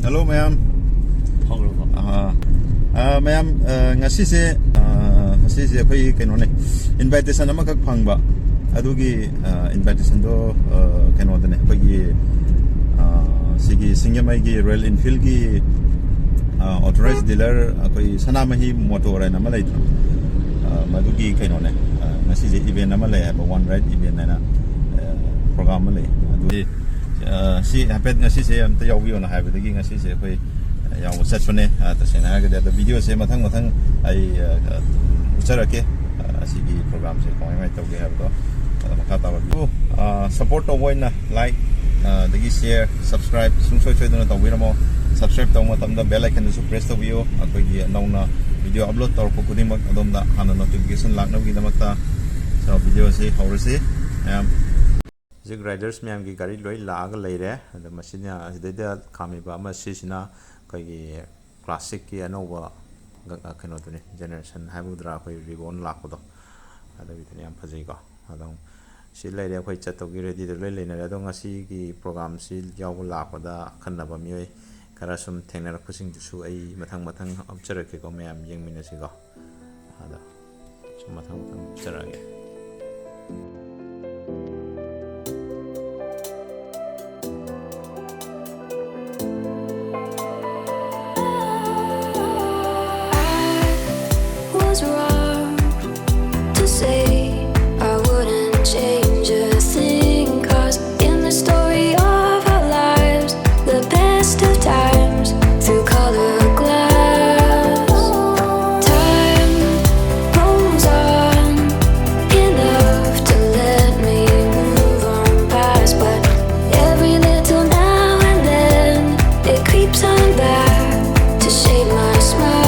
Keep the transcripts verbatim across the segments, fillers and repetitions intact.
Hello ꯃꯌꯥꯝ꯫ ꯍꯧꯔꯕꯣ? ꯑꯥ, ꯑꯥ, ꯃꯌꯥꯝ, ꯑꯥ, ꯉꯁꯤꯁꯦ, ꯑꯥ, ꯉꯁꯤꯁꯦ ꯑꯩꯈꯣꯏ ꯀꯩꯅꯣꯅꯦ, invitation ꯑꯃꯈꯛ ꯐꯪꯕ꯫ ꯑꯗꯨꯒꯤ, ꯑꯥ, invitationꯗꯣ, ꯑꯥ, ꯀꯩꯅꯣꯗꯅꯦ, ꯑꯩꯈꯣꯏꯒꯤ, ꯑꯥ, ꯁꯤꯒꯤ ꯁꯤꯡꯖꯃꯩꯒꯤ Royal Enfieldꯀꯤ, ꯑꯥ, authorized dealer ꯑꯩꯈꯣꯏ ꯁꯅꯥꯃꯍꯤ Motor ꯍꯥꯏꯅ ꯑꯃ ꯂꯩꯗꯅ, ꯑꯥ, ꯃꯗꯨꯒꯤ ꯀꯩꯅꯣꯅꯦ, ꯑꯥ, ꯉꯁꯤꯁꯦ event ꯑꯃ ꯂꯩ ꯍꯥꯏꯕ, One Ride event ꯍꯥꯏꯅ, ꯑꯥ, program ꯑꯃ ꯂꯩ꯫ ꯑꯗꯨꯗꯤ ꯑ, ꯁꯤ ꯍꯥꯏꯐꯦꯠ ꯉꯁꯤꯁꯦ ꯑꯝꯇ ꯌꯥꯎꯕꯤꯌꯣꯅ ꯍꯥꯏꯕꯗꯒꯤ ꯉꯁꯤꯁꯦ ꯑꯩꯈꯣꯏ, ꯑ, ꯌꯥꯎꯕ ꯆꯠꯄꯅꯦ꯫ ꯑ, ꯇꯁꯦꯡꯅ ꯍꯥꯏꯔꯒꯗꯤ, ꯑꯗꯣ videoꯁꯦ ꯃꯊꯪ ꯃꯊꯪ ꯑꯩ, ꯑ, ꯑ, ꯎꯠꯆꯔꯛꯀꯦ꯫ ꯑ, ꯑꯁꯤꯒꯤ programꯁꯦ ꯀꯃꯥꯏ ꯀꯃꯥꯏ ꯇꯧꯒꯦ ꯍꯥꯏꯕꯗꯣ꯫ ꯑꯗꯣ ꯃꯈꯥ ꯇꯥꯕ video, ꯑ, support ꯇꯧꯕ ꯑꯣꯏꯅ like, ꯑ, ꯑꯗꯒꯤ share, subscribe ꯁꯨꯡꯁꯣꯏ ꯁꯣꯏꯗꯅ ꯇꯧꯕꯤꯔꯝꯃꯣ꯫ Subscribe ꯇꯧꯕ ꯃꯇꯝꯗ bell iconꯗꯨꯁꯨ press ꯇꯧꯕꯤꯌꯨ꯫ ꯑꯩꯈꯣꯏꯒꯤ ꯅꯧꯅ video upload ꯇꯧꯔꯛꯄ ꯈꯨꯗꯤꯡꯃꯛ ꯑꯗꯣꯝꯗ ꯍꯥꯟꯅ notification ꯂꯥꯛꯅꯕꯒꯤꯗꯃꯛꯇ꯫ So, videoꯁꯤ ꯍꯧꯔꯁꯤ꯫ ꯃꯌꯥꯝ꯫ ꯍꯧꯖꯤꯛ riders ꯃꯌꯥꯝꯒꯤ ꯒꯥꯔꯤ ꯂꯣꯏ ꯂꯥꯛꯑꯒ ꯂꯩꯔꯦ꯫ ꯑꯗꯣ ꯃꯁꯤꯅ ꯑꯁꯤꯗꯩꯗ ꯈꯥꯝꯃꯤꯕ ꯑꯃ ꯁꯤꯁꯤꯅ ꯑꯩꯈꯣꯏꯒꯤ classicꯀꯤ ꯑꯅꯧꯕ ꯒ-, ꯀꯩꯅꯣꯗꯨꯅꯤ, generation ꯍꯥꯏꯒꯗ꯭ꯔꯥ, ꯑꯩꯈꯣꯏ reborn ꯂꯥꯛꯄꯗꯣ, ꯑꯗꯨꯒꯤꯗꯨꯅꯤ꯫ ꯌꯥꯝ ꯐꯖꯩꯀꯣ꯫ ꯑꯗꯨꯝ ꯁꯤ ꯂꯩꯔꯦ, ꯑꯩꯈꯣꯏ ꯆꯠꯇꯧꯒꯤ readyꯗ ꯂꯣꯏ ꯂꯩꯅꯔꯦ꯫ ꯑꯗꯣ ꯉꯁꯤꯒꯤ programꯁꯤ ꯌꯥꯎꯕ ꯂꯥꯛꯄꯗ ꯑꯈꯟꯅꯕ ꯃꯤꯑꯣꯏ ꯈꯔ ꯁꯨꯝ ꯊꯦꯡꯅꯔꯛꯄꯁꯤꯡꯗꯨꯁꯨ ꯑꯩ ꯃꯊꯪ ꯃꯊꯪ ꯍꯥꯞꯆꯔꯛꯀꯦꯀꯣ, ꯃꯌꯥꯝ ꯌꯦꯡꯃꯤꯟꯅꯁꯤꯀꯣ꯫ ꯑꯗ ꯁꯨꯝ ꯃꯊꯪ ꯃꯊꯪ ꯆꯠꯆꯔꯛꯑꯒꯦ꯫ I was wrong to say I wouldn't change a thing, 'cause in the story of our lives, the best of times through colored glass. Time rolls on, enough to let me move on past, but every little now and then it creeps on back to shade my smile.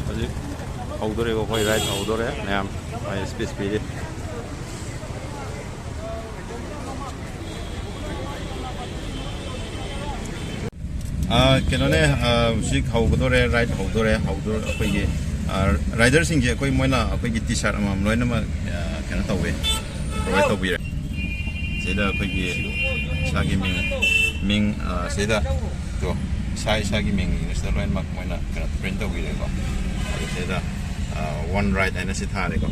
ꯍꯧꯖꯤꯛ ꯍꯧꯗꯣꯔꯦꯀꯣ, ꯑꯩꯈꯣꯏ ride ꯍꯧꯗꯣꯔꯦ꯫ ꯃꯌꯥꯝ ꯃꯥꯏ speech ꯄꯤꯔꯤ꯫ ꯑꯥ, ꯀꯩꯅꯣꯅꯦ, ꯑꯥ, ꯍꯧꯖꯤꯛ ꯍꯧꯒꯗꯣꯔꯦ, ꯔꯥꯏꯗ ꯍꯧꯗꯣꯔꯦ, ꯍꯧꯗꯣꯔꯦ꯫ ꯑꯩꯈꯣꯏꯒꯤ, ꯑꯥ, ꯔꯥꯏꯗꯔꯁꯤꯡꯁꯦ ꯑꯩꯈꯣꯏ, ꯃꯣꯏꯅ ꯑꯩꯈꯣꯏꯒꯤ ꯇꯤ ꯁꯥꯔꯠ ꯑꯃꯃꯝ ꯂꯣꯏꯅꯃꯛ, ꯑꯥ, ꯀꯩꯅꯣ ꯇꯧꯋꯦ, ꯄ꯭ꯔꯣꯚꯥꯏꯗ ꯇꯧꯕꯤꯔꯦ꯫ ꯁꯤꯗ ꯑꯩꯈꯣꯏꯒꯤ ꯏꯁꯥꯒꯤ ꯃꯤꯡ, ꯃꯤꯡ, ꯑꯥ, ꯁꯤꯗ ꯇꯣ, ꯏꯁꯥ ꯏꯁꯥꯒꯤ ꯃꯤꯡ ꯏꯪꯂꯤꯁꯇ ꯂꯣꯏꯅꯃꯛ ꯃꯣꯏꯅ ꯀꯩꯅꯣ ꯄ꯭ꯔꯤꯟ ꯇꯧꯕꯤꯔꯦꯀꯣ꯫ ꯑꯗꯨ ꯁꯤꯗ, ꯑꯥ, "One Ride" ꯍꯥꯏꯅ ꯁꯤ ꯊꯥꯔꯦꯀꯣ꯫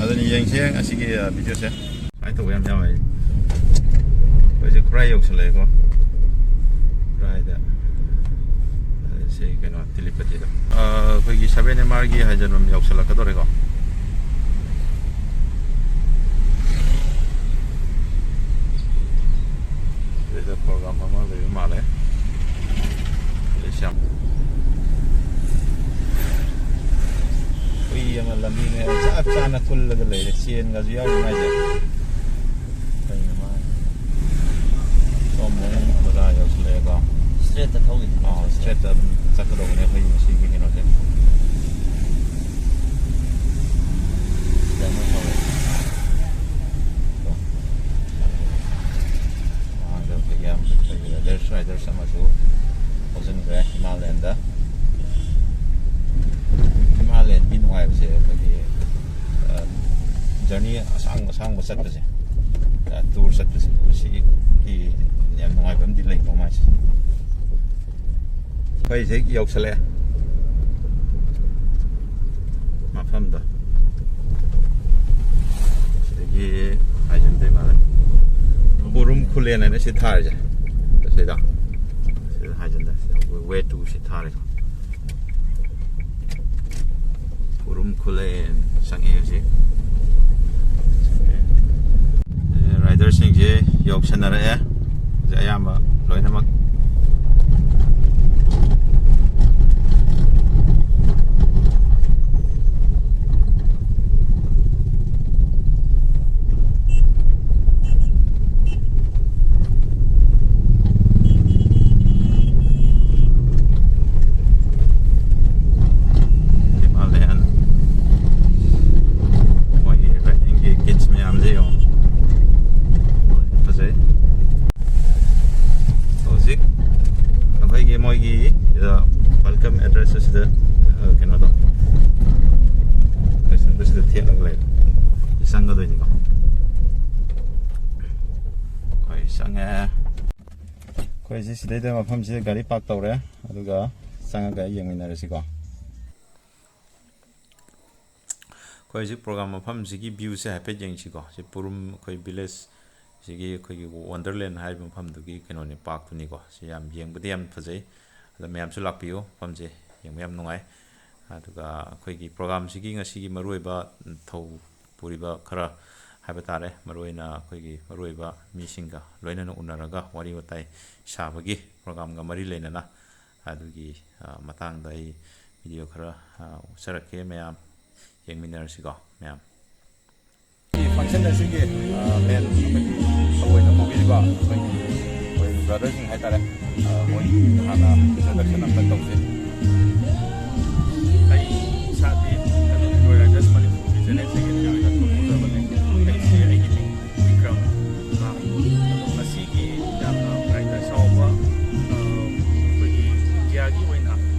ꯑꯗꯨꯅꯤ, ꯌꯦꯡꯁꯦ ꯉꯁꯤꯒꯤ, ꯑꯥ, ꯚꯤꯗꯤꯑꯣꯁꯦ꯫ ꯁꯨꯃꯥꯏꯅ ꯇꯧꯕ ꯌꯥꯝ ꯌꯥꯎꯋꯦ꯫ ꯑꯩꯈꯣꯏꯁꯦ ꯈꯨꯔꯥꯏ ꯌꯧꯁꯜꯂꯛꯑꯦꯀꯣ꯫ ꯈꯨꯔꯥꯏꯗ, ꯑ, ꯁꯤ ꯀꯩꯅꯣ, ꯇꯤꯂꯤꯄꯇꯤꯗ꯫ ꯑ, ꯑꯩꯈꯣꯏꯒꯤ ꯁꯚꯦꯟ ꯑꯦꯝ ꯑꯥꯔꯒꯤ ꯍꯥꯏꯖꯟꯐꯝ ꯌꯧꯁꯜꯂꯛꯀꯗꯧꯔꯦꯀꯣ꯫ ꯁꯤꯗ ꯄ꯭ꯔꯣꯒ꯭ꯔꯥꯝ ꯑꯃ ꯂꯩꯕ ꯃꯥꯜꯂꯦ꯫ ꯁꯤꯗ ꯌꯥꯝ ꯍꯨꯏ ꯑꯃ ꯂꯝꯕꯤ ꯃꯌꯥꯏ ꯆꯞ ꯆꯥꯅ ꯀꯨꯜꯂꯒ ꯂꯩꯔꯦ, ꯆꯦꯟꯒꯁꯨ ꯌꯥꯎꯔꯤ ꯃꯥꯏꯁꯦ꯫ ꯀꯩꯅꯣ ꯃꯥ ꯁꯣꯝꯗ ꯑꯃꯨꯛ ꯕꯖꯥꯔ ꯌꯧꯁꯤꯜꯂꯛꯑꯦꯀꯣ꯫ ꯏꯁꯇ꯭ꯔꯦꯠꯇ ꯊꯧꯈꯤꯗꯣꯏꯅꯦ꯫ ꯑꯥ, ꯏꯁꯇ꯭ꯔꯦꯠꯇ ꯑꯗꯨꯝ ꯆꯠꯀꯗꯧꯕꯅꯦ ꯑꯩꯈꯣꯏꯒꯤ ꯉꯁꯤꯒꯤ ꯀꯩꯅꯣꯁꯦ꯫ ꯁꯤꯗ ꯑꯃꯨꯛ ꯊꯧꯔꯦ꯫ ꯃꯃꯥꯡꯗ ꯑꯩꯈꯣꯏꯒꯤ ꯌꯥꯝ ꯐꯖꯕ ꯔꯥꯏꯗꯔꯁ ꯑꯃꯁꯨ ꯊꯧꯖꯤꯟꯈ꯭ꯔꯦ ꯍꯤꯃꯥꯂꯌꯟꯗ꯫ ꯍꯤꯃꯥꯂꯌꯟꯒꯤ ꯅꯨꯡꯉꯥꯏꯕꯁꯦ ꯑꯩꯈꯣꯏꯒꯤ, ꯑ, ꯖꯔꯅꯤ ꯑꯁꯥꯡ ꯑꯁꯥꯡꯕ ꯆꯠꯄꯁꯦ, ꯑ, ꯇꯨꯔ ꯆꯠꯄꯁꯦ, ꯃꯁꯤꯒꯤ ꯌꯥꯝ ꯅꯨꯡꯉꯥꯏꯕ ꯑꯃꯗꯤ ꯂꯩꯀꯣ ꯃꯥꯏꯁꯦ꯫ ꯑꯩꯈꯣꯏꯁꯦ ꯌꯧꯁꯜꯂꯛꯑꯦ ꯃꯐꯝꯗꯣ꯫ ꯁꯤꯗꯒꯤ ꯍꯥꯏꯖꯤꯟꯗꯣꯏ ꯃꯥꯜꯂꯦ꯫ ꯎꯔꯨꯝ ꯈꯨꯂꯦꯟ ꯍꯥꯏꯅ ꯁꯤ ꯊꯥꯔꯤꯁꯦ꯫ ꯁꯤꯗ꯫ ꯁꯤꯗ ꯍꯥꯏꯖꯤꯟꯗ꯫ ꯁꯤꯗ ꯋꯦ ꯇꯨ ꯁꯤ ꯊꯥꯔꯦꯀꯣ꯫ ꯎꯔꯨꯝ ꯈꯨꯂꯦꯟ ꯆꯪꯉꯦ ꯍꯧꯖꯤꯛ꯫ ꯑꯦ, ꯔꯥꯏꯗꯔꯁꯤꯡꯁꯦ ꯌꯧꯁꯟꯅꯔꯛꯑꯦ꯫ ꯍꯧꯖꯤꯛ ꯑꯌꯥꯝꯕ ꯂꯣꯏꯅꯃꯛ꯫ ꯍꯤꯃꯥꯂꯌꯥꯟ ꯃꯣꯏꯒꯤ ꯔꯥꯏꯗꯤꯡꯒꯤ ꯀꯤꯠꯁ ꯃꯌꯥꯝꯁꯦ ꯌꯦꯡꯉꯣ꯫ ꯐꯖꯩ꯫ ꯁꯤꯗ ꯋꯦꯜꯀꯝ ꯑꯦꯗ꯭ꯔꯦꯁ ꯑꯁꯤꯗ, ꯑ, ꯀꯩꯅꯣꯗꯣ, ꯁꯤꯗ ꯊꯦꯠꯂꯒ ꯂꯩ꯫ ꯁꯤ ꯆꯪꯒꯗꯣꯏꯅꯤꯀꯣ꯫ ꯑꯩꯈꯣꯏ ꯆꯪꯉꯦ꯫ ꯑꯩꯈꯣꯏꯁꯦ ꯁꯤꯗꯩꯗ ꯃꯐꯝꯁꯤꯗ ꯒꯥꯔꯤ ꯄꯥꯔꯛ ꯇꯧꯔꯦ, ꯑꯗꯨꯒ ꯆꯪꯉꯒ ꯌꯦꯡꯃꯤꯟꯅꯔꯁꯤꯀꯣ꯫ ꯑꯩꯈꯣꯏ ꯍꯧꯖꯤꯛ ꯄ꯭ꯔꯣꯒ꯭ꯔꯥꯝ ꯃꯐꯝꯁꯤꯒꯤ ꯚ꯭ꯌꯨꯁꯦ ꯍꯥꯏꯐꯦꯠ ꯌꯦꯡꯁꯤꯀꯣ꯫ ꯁꯤ ꯄꯨꯔꯨꯝ ꯑꯩꯈꯣꯏ ꯚꯤꯂꯦꯖ ꯁꯤꯒꯤ ꯑꯩꯈꯣꯏꯒꯤ ꯋꯟꯗꯔꯂꯦꯟ ꯍꯥꯏꯔꯤꯕ ꯃꯐꯝꯗꯨꯒꯤ ꯀꯩꯅꯣꯅꯤ, ꯄꯥꯔꯛꯇꯨꯅꯤꯀꯣ꯫ ꯁꯤ ꯌꯥꯝ ꯌꯦꯡꯕꯗꯤ ꯌꯥꯝ ꯐꯖꯩ꯫ ꯑꯗꯣ ꯃꯌꯥꯝꯁꯨ ꯂꯥꯛꯄꯤꯌꯨ, ꯃꯐꯝꯁꯦ ꯌꯦꯡꯕ ꯌꯥꯝ ꯅꯨꯡꯉꯥꯏ꯫ ꯑꯗꯨꯒ ꯑꯩꯈꯣꯏꯒꯤ ꯄ꯭ꯔꯣꯒ꯭ꯔꯥꯝꯁꯤꯒꯤ ꯉꯁꯤꯒꯤ ꯃꯔꯨꯑꯣꯏꯕ ꯊꯧ ꯄꯨꯔꯤꯕ ꯈꯔ ꯍꯥꯏꯕ ꯇꯥꯔꯦ, ꯃꯔꯨꯑꯣꯏꯅ ꯑꯩꯈꯣꯏꯒꯤ ꯃꯔꯨꯑꯣꯏꯕ ꯃꯤꯁꯤꯡꯒ ꯂꯣꯏꯅꯅ ꯎꯅꯔꯒ ꯋꯥꯔꯤ ꯋꯥꯇꯥꯏ ꯁꯥꯕꯒꯤ ꯄ꯭ꯔꯣꯒ꯭ꯔꯥꯝꯒ ꯃꯔꯤ ꯂꯩꯅꯅ ꯑꯗꯨꯒꯤ, ꯑ, ꯃꯇꯥꯡꯗ ꯑꯩ ꯚꯤꯗꯤꯑꯣ ꯈꯔ, ꯑ, ꯎꯠꯆꯔꯛꯀꯦ, ꯃꯌꯥꯝ ꯌꯦꯡꯃꯤꯟꯅꯔꯁꯤꯀꯣ, ꯃꯌꯥꯝ꯫ ꯐꯪꯁꯟ ꯑꯁꯤꯒꯤ, ꯑ, ꯃꯦꯟ ꯑꯩꯈꯣꯏꯒꯤ ꯊꯧꯑꯣꯏꯅ ꯄꯨꯕꯤꯔꯤꯕ ꯑꯩꯈꯣꯏꯒꯤ, ꯑꯩꯈꯣꯏ ꯕ꯭ꯔꯗꯔꯁꯤꯡ ꯍꯥꯏꯇꯥꯔꯦ, ꯑ, ꯃꯣꯏ ꯍꯥꯟꯅ ꯏꯟꯇ꯭ꯔꯣꯗꯛꯁꯟ ꯑꯝꯇ ꯇꯧꯁꯤ꯫ ꯑꯩ ꯏꯁꯥꯗꯤ ꯀꯩꯅꯣꯅꯤ, ꯔꯣꯌꯦꯜ ꯔꯥꯏꯗꯔꯁ ꯃꯅꯤꯄꯨꯔꯒꯤ ꯖꯦꯅꯔꯦꯜ ꯁꯦꯀ꯭ꯔꯦꯇꯔꯤ ꯑꯣꯏꯅ ꯊꯣꯛꯆꯕꯅꯤ꯫ ꯑꯩꯁꯦ, ꯑꯩꯒꯤ ꯃꯤꯡ ꯕꯤꯀ꯭ꯔꯝ ꯔꯥꯝ꯫ ꯑꯗꯣ ꯉꯁꯤꯒꯤ ꯌꯥꯝꯅ ꯔꯥꯏꯗꯔ ꯆꯥꯎꯕ, ꯑ, ꯑꯩꯈꯣꯏꯒꯤ ꯏꯟꯗꯤꯌꯥꯒꯤ ꯑꯣꯏꯅ